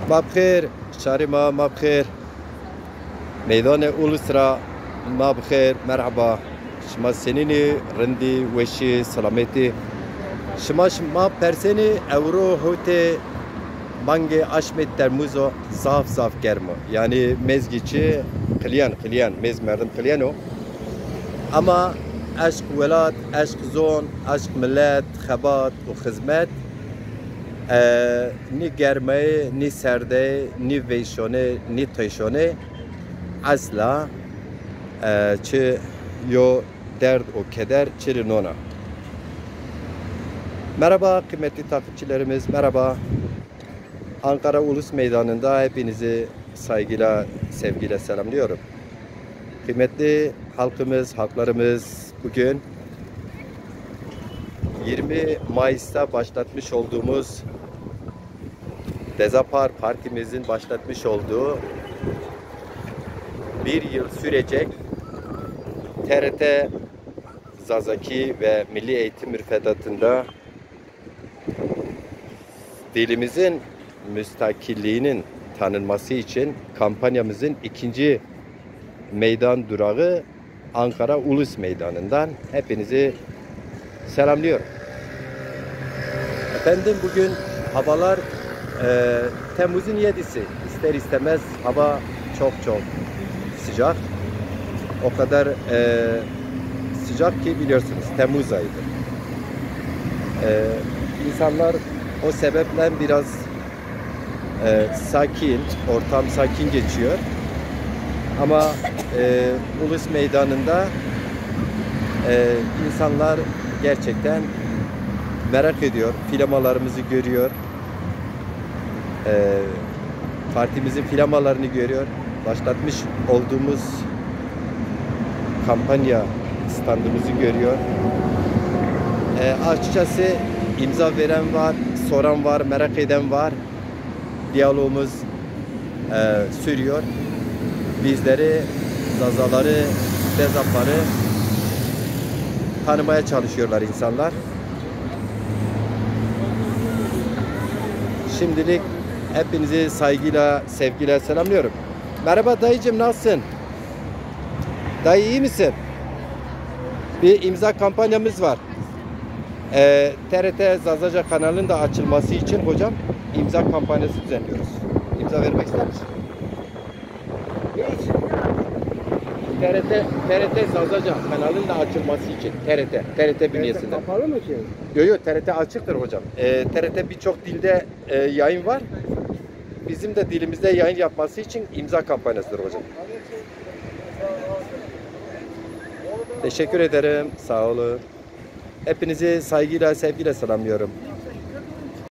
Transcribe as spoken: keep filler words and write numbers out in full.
Ma bi xêr, şarê ma, ma bi xêr. Meydanê Ulus ra ma bi xêr, merheba. Şima senîn î, rind î, weş î, selamet î? Şima, şima persenî, ewro hewtê mangê aşmê Temmuz o, zaf zaf germ o. Yanî mêzgî çi qilîyen, qilîyen, mêz merdim qilîyen o. Ama eşq welat, eşq zon, eşq milet, xebat û xizmet, e, nî germayê, nî serdeyê, nî veyşonê, nî teyşonê esla, e, çi yo derd û keder çi rê nona. Merhaba kıymetli takipçilerimiz, merhaba. Ankara Ulus Meydanı'nda hepinizi saygıyla, sevgiyle selamlıyorum. Kıymetli halkımız, halklarımız, bugün yirmi Mayıs'ta başlatmış olduğumuz Dezapar Partimizin başlatmış olduğu bir yıl sürecek T R T Zazaki ve Milli Eğitim Müfredatı'nda dilimizin müstakilliğinin tanınması için kampanyamızın ikinci meydan durağı Ankara Ulus Meydanı'ndan hepinizi selamlıyorum. Efendim, bugün havalar, e, Temmuz'un yedisi. İster istemez hava çok çok sıcak. O kadar, e, sıcak ki biliyorsunuz Temmuz ayıdır. E, insanlar o sebepten biraz e, sakin, ortam sakin geçiyor. Ama, e, Ulus Meydanı'nda, e, insanlar gerçekten merak ediyor, flamalarımızı görüyor. E, partimizin flamalarını görüyor. Başlatmış olduğumuz kampanya standımızı görüyor. E, açıkçası imza veren var, soran var, merak eden var. Diyalogumuz, e, sürüyor. Bizleri, Zazaları, Dezapar'ı tanımaya çalışıyorlar insanlar. Şimdilik hepinizi saygıyla, sevgiyle selamlıyorum. Merhaba dayıcığım, nasılsın? Dayı, iyi misin? Bir imza kampanyamız var. Ee, T R T Zazaca kanalının da açılması için hocam imza kampanyası düzenliyoruz. İmza vermek ister misin? Ne için? T R T, T R T Zazaca kanalının da açılması için. T R T, T R T bünyesinde. Kapalı mı ki? Yok yok, T R T açıktır hocam. Ee, T R T birçok dilde, e, yayın var. Bizim de dilimizde yayın yapması için imza kampanyasıdır hocam. Teşekkür ederim. Sağ olun. Hepinizi saygıyla, sevgiyle selamlıyorum.